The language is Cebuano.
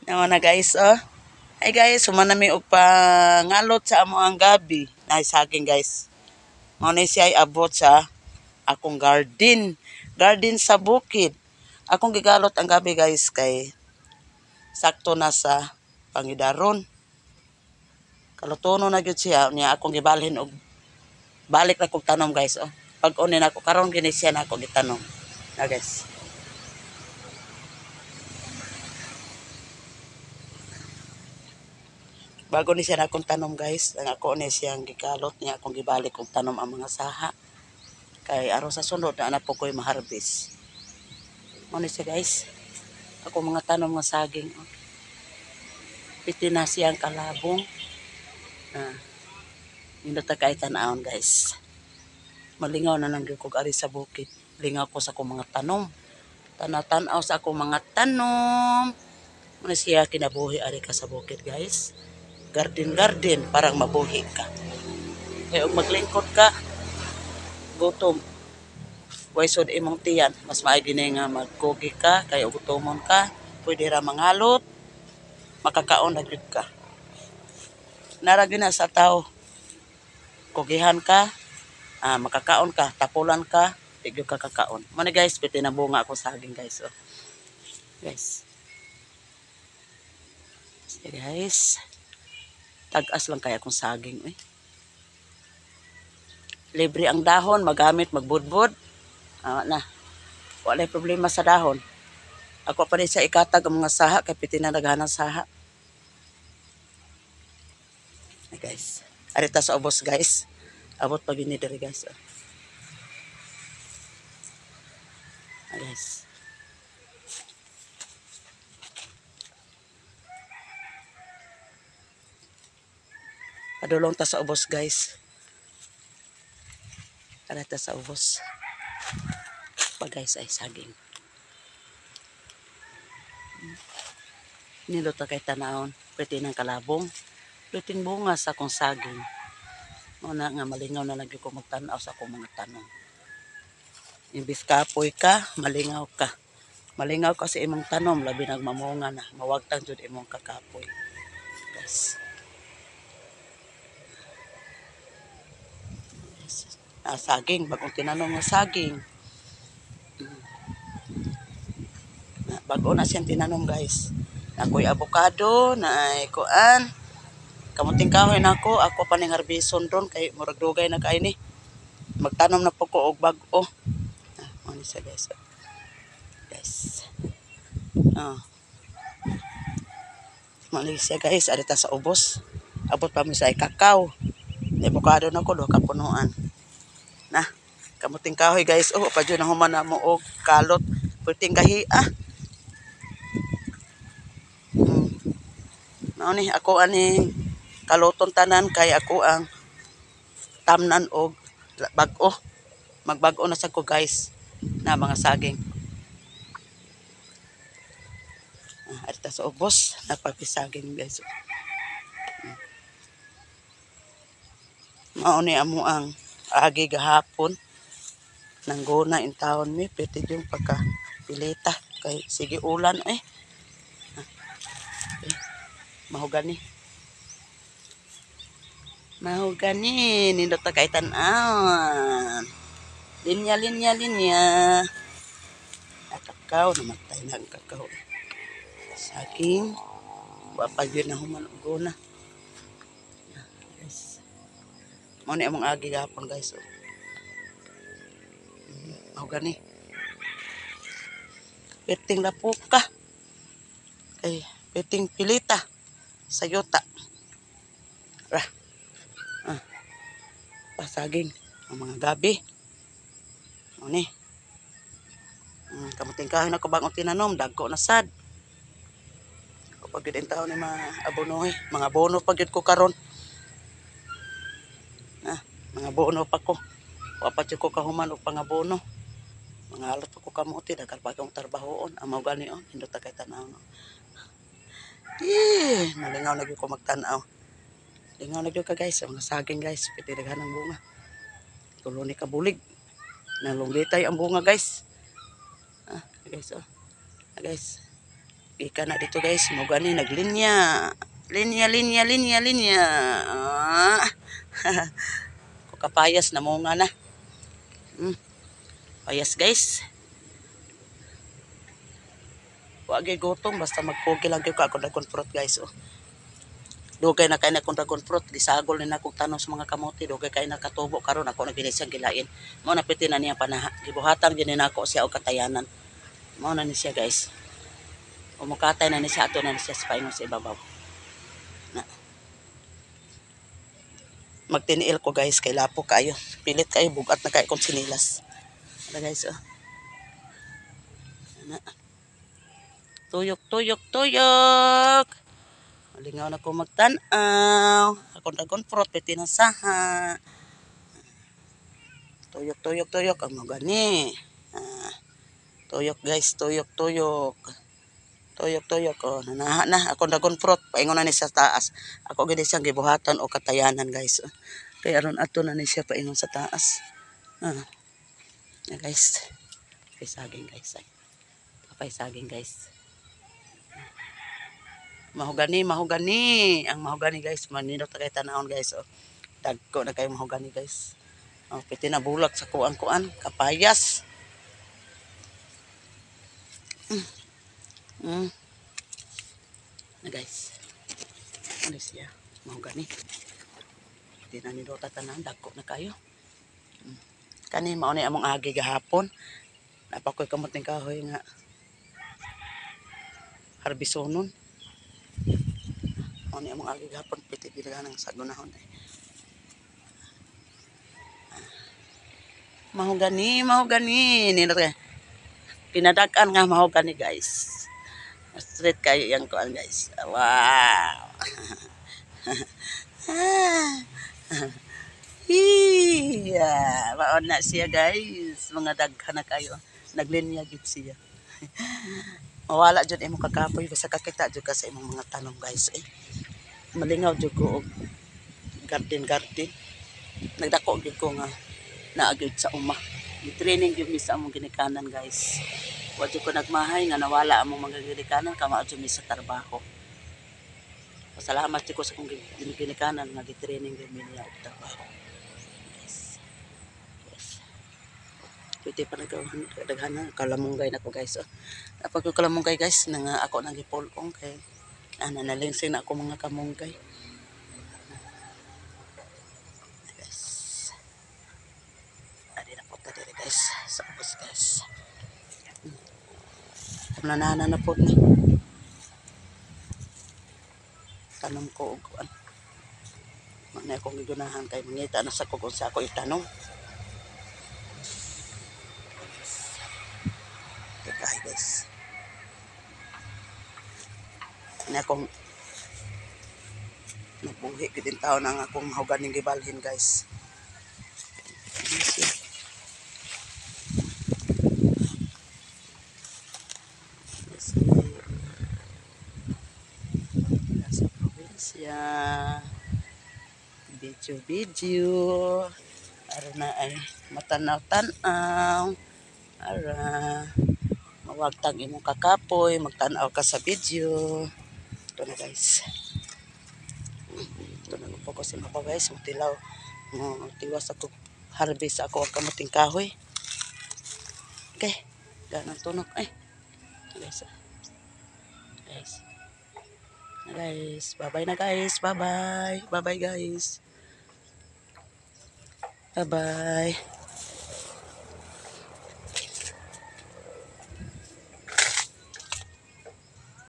Nawa na guys, oh. Hi guys, human na mi og pangalot sa amo ang gabi. Nay saging guys. Mao ni siya ay abot sa akong garden. Garden sa bukid. Akong gigalot ang gabi guys kay sakto na sa pangidaron. Kalutono na gyud siya niya akong gibalhin og balik na kog tanom guys, oh. Pag ni nako karon gini siya na ako gitanom. Na guys. Bago ni siya na akong tanom guys, ang ako ni siyang gikalot niya akong gibalik og tanom ang mga saha. Kay aron sa sunod na po ko'y maharbis. Mao ni siya guys. Ako mga tanom nga saging. Oh. Piti na siyang kalabong. Ah, nindot ta kay tan-awon guys. Malingaw na lang gyud kog ari sa bukid. Lingaw ko sa akong mga tanom. Tanaw-tanaw sa akong mga tanom. Mao ni siya kinabuhi ari ka sa bukid guys. Garden garden parang mabuhi ka. Kay og maglingkod ka, gutom. Way sud imong tiyan, mas maay gini nga magkugi ka kay og gutomon ka, pwede ra mangalot, makakaon na gyud ka. Nara gyud na sa tao. Kugihan ka, makakaon ka, tapulan ka, di gyud ka kakaon. Mao ni guys, pwede na bunga ako saging guys. Oh. Guys. Sige guys. Tag-as lang kaya akong saging eh. Libre ang dahon, magamit, magbudbud. Na. Wala problema sa dahon. Ako pa rin sa ikatag ang mga saha, kay piti na naghanang saha. Ay, guys. Arita sa ubos guys. Abot pa gini diri guys. Oh. Ay, guys. Padulong ta sa ubos guys. Arita sa ubos. Pa guys ay saging. Nindot ta kay tanawon. Pwede ng kalabong. Pwede bunga sa akong saging. Mao na nga malingaw na lang gyud ko magtan-aw sa akong mga tanom. Imbis kapoy ka, malingaw ka. Malingaw ka sa imong tanom, labi nag mamunga na. Mawagtang jud imong kakapoy. Guys. Ah, saging, bagong tinanom nga saging. Bago na siyang tinanom guys. Ako'y avocado, na ay kuan. Kamuting kahoy na ako, ako pa ning harbison ron kay murag dugay na kay ni. Magtanom na po ko og bag-o. Ah, ano siya guys. Guys. Ah. Mali siya guys, arita sa ubos. Abot pa mi sa kakao. Avocado na ko duha ka punuan. Na, kamuting kahoy guys. Oh, pa jud na human na mo og kalot. Perting gahi ah. Mao ni ako ani kaluton tanan kay ako ang tamnan og bag-o. Magbag-o na sad ko guys na mga saging. Ah, arita sa ubos napapisaging guys. Mao ni amo ang agi gahapon. Nangguna in taon mi pwede yung pagka pilita kay sige ulan eh. Okay. Mahugani. Mahugani nindot ta kay tan-awan. Linya linya linya. Ah, kakao namatay na ang kakao. Saging wa pa gyud na human og guna. Ah, guys. Mao ni among agi gahapon guys. Oh. Mahugani. Perting lapuka. Kay perting pilita sa yuta. Ra. Ah. Pasaging ang mga gabi. Ano ni? Kamuting kahoy na ko bagong tinanom, dagko na sad. Kapag yun taon ni mga abonoy, mga bono pag yun ko karon. Ah, mga bono pa ko. Wapat yun ko kahuman og pangabono. Mga alot pa ko kamuti, daghan pa akong trabahoon. Amaw gani on, hindot ta kay tan-aw no. Eh, malingaw na gyud ko magtan-aw. Lingaw na gyud ka guys, mga saging guys, pwede daghan ang bunga. Tulo ni kabulig. Nalunggitay ang bunga guys. Ah, guys oh. Ah, guys. Ika na dito, guys, mo gani naglinya. Linya, linya, linya, linya. Ah. Kapayas na mo nga na. Payas, guys. Wa gyud gutom, basta magkugi lang gyud ka ako dragon fruit, guys, oh. Dugay na kay na akong dragon fruit, gisagol ni na akong tanom sa mga kamote, dugay kay nakatubo karon ako na gini siyang gilain. Mao na piti na niya panaha. Gibuhatan gini nako siya og katayanan. Mao na ni siya, guys. Umukatay na ni siya, ato na ni siya sa paingon sa ibabaw. Na. Magtiniil ko, guys, kay lapo kayo. Pilit kayo, bugat na kayo kong sinilas. Ano, guys, oh. Ana. Tuyok, tuyok, tuyok. Malingaw na ko magtan-aw. Akong dragon fruit, piti na saha. Tuyok, tuyok, tuyok. Ang magani. Ah, tuyok, guys, tuyok, tuyok. Tuyok, tuyok. Oh, nanaha na. Akong dragon fruit. Paingon na ni sa taas. Ako gini siyang gibuhatan o katayanan, guys. Kaya aron ato na ni siya paingon sa taas. Ah. Na, guys. Ay, saging, guys. Ay. Kapay saging, guys. Mahogani, mahogani. Ang mahogani, guys. Manindot na kay tanawon, guys. Oh. Dagko na kayo mahogani, guys. Oh, piti na bulak sa kuan-kuan. Kapayas. Na, guys. Ano siya? Mahogani. Piti na nindot tanan. Dagko na kayo. Kani mao ni among agi gahapon. Napakoy kamuting kahoy nga harbisonon. Mao ni among agi gahapon, piti ginaganang sa gunahon ay. Mahogani, mahogani. Nindot kay. Pinadag-an nga mahogani, guys. Straight kayo yung kuan, guys. Wow. Iya, mao na siya, guys. Mga daghan na kayo. Naglinya gid siya. Mawala jud imong kakapoy basta kakita jud ka sa imong mga tanom, guys. Eh, malingaw jud ko og garden garden. Nagdako gyud ko nga naa gyud sa uma. Gi-training gyud mi sa among ginikanan, guys. Wa jud ko nagmahay nga nawala among mga ginikanan, kamao jud mi sa trabaho. Pasalamat jud ko sa akong ginikanan nga gi-training gyud mi niya og trabaho. Guys. Yes. Pwede pa nagdaghan na kalamunggay na ko, guys. Oh. Napag ko kalamunggay, guys, na nga ako nang gipulong kay ana nalingsing na ako mga kamunggay. Guys. Adi na po ta diri, guys, sa ubos, guys. Nana na po ni. Tanom ko og kuan. Mao akong gigunahan kay mangita na sa ko kung sa ako itanom. Teka, guys. Ano akong nabuhi gid taon ang akong mahuganing gibalhin, guys. Ano siya? Kasi nasa probinsya. Video video. Ara na ay matanaw-tanaw. Ara mawagtang imong kakapoy, magtanaw ka sa video. Ito na, guys. Ito na po ko si Mapa, guys. Mutilaw. Tiwas ako. Harvest ako ang kamuting kahoy. Okay. Ganang tunok. Ay. Guys. Guys. Guys. Bye-bye na, guys. Bye-bye. Bye-bye, guys. Bye-bye.